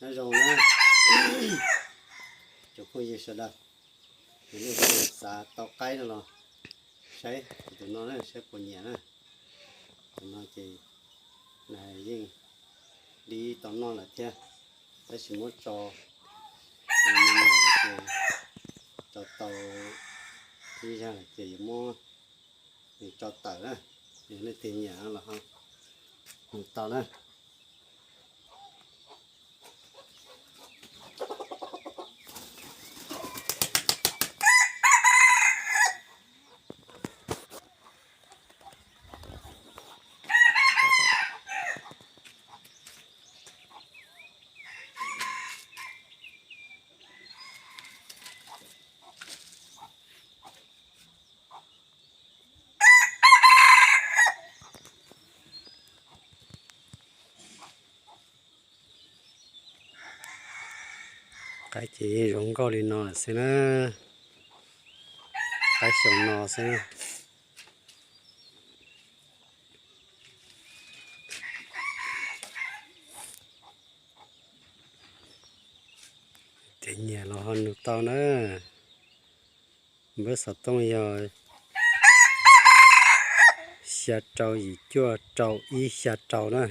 Nyob zoo na, cov phooj ywg sawv daws, yog leej twg xav tau qaib no los saib tus no na, saib puas nyiam na. Tus no ces yeej dib tau noj lawm thiab, tab sis muab tso, tso tau ib zag lawm ces yuav muab nws tso tawm na. Yog leej twg nyiam los ho mus tau na. Qaib ces yeej zoo nkauj li no lawm xwb na. Qaib xyoo no xwb. Ces nyiam los ho nug tau na. Npawb xov tooj yog xya rau yim cuaj rau ib xya rau na.